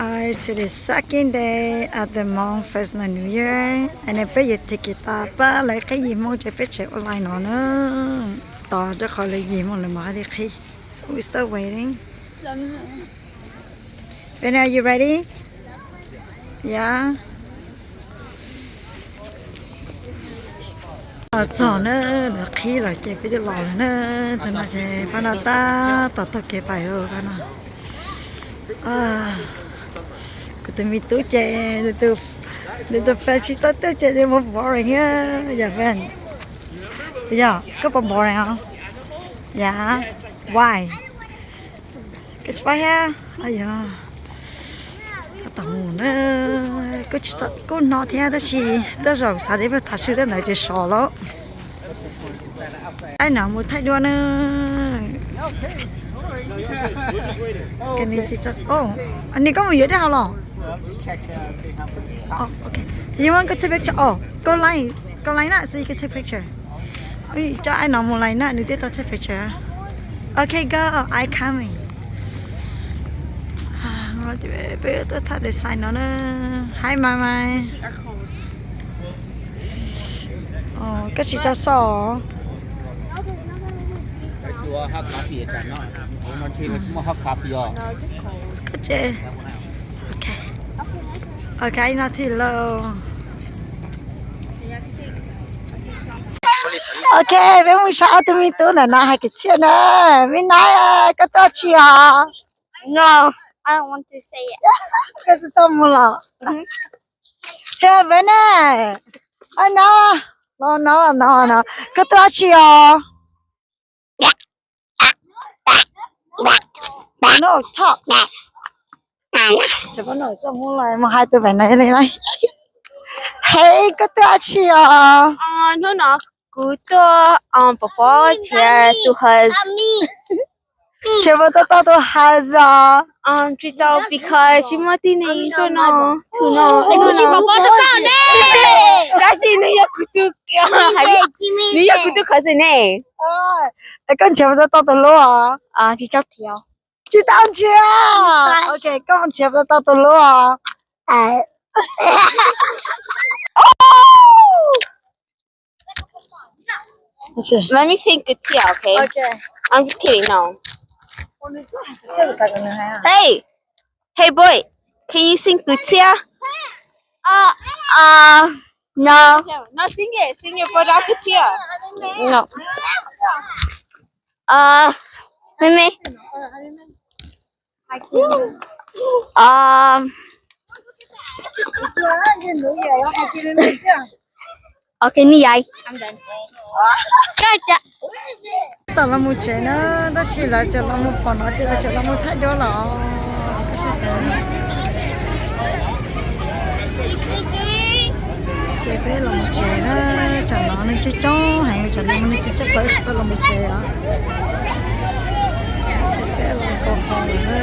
Guys, it is second day at the Hmong Fresno New Year, and peb yuav ticket tas pab lawv qhib yim Hmoob ces peb tseem ua line no na. Tos rau qhov lawv yim Hmoob lawv mam li qhib. So we still waiting. Vena, you ready? Yeah. Los txog na, lawv qhib los ces peb twb los lawm na. Thaum no ces pab no tab tom taug kev pais lawm pab no. Kuv tus me tub ces nws tus friend tsis tau tuaj ces nws mus boring thiab yom friend. Yog koj puas boring os? Yog, why? Koj tsis paub thiab. Yog, tab tom mus na. Kuj hnov thiab tab sis tej zaum xav tias peb tham su tej ntawd ces sov lawm. Ai no mus thaij duab na. Nws koj mus yuav dej haus los? You want go take picture? Oh, go line, go line up so you can take picture. Coj ai no mus line up nws thiaj tau take picture. Okay, go, I coming. Peb tuaj thaij design no na. Hi, Mai Mai. Koj tsis tau xauj? Koj tsev. Ok, no thiaj lauj. Ok, peb mus saib ob tug me tub ntawm no hais kwv txhiaj na. Me nab, koj tuaj tsi os? Koj tsis txhob mus los. He peb ne, no, no, no, no, koj tuaj tsi os? No talk. Cov pab no txoj muab lais mus hais tus pem no li lauj. Hej, koj tuaj dab tsi os? Hnub no kuv tuaj pov pob nrhiav tus hais. Nrhiav puas tau tau tus hais os? Tsis tau, because tsis muaj tib neeg tuaj no, tus no, tus no. Tab sis nws yog kuv tus, nws yog kuv tus cousin ne. Es koj nrhiav puas tau tau tus hlub os? Tsis tau nrhiav. Ok, koj nrhiav puas tau tau tus hlub os? Let me think good tea, okay? Okay. I'm just kidding, no. Hey, hey boy, can you sing good tea? Uh, uh, no. No, sing it, sing it for the good tea. No. Uh, 妹妹。 Um, okay, ni yai. Tab tom los mus tsev na, tab sis lawv tseem los mus pom no ces lawv tseem los mus thaij duab los. Ces peb los mus tsev na, tsam no neeg coob coob heev, tsam no neeg coob coob pab tsis tau los mus tsev os. Ces peb los kaus qaum lawm na.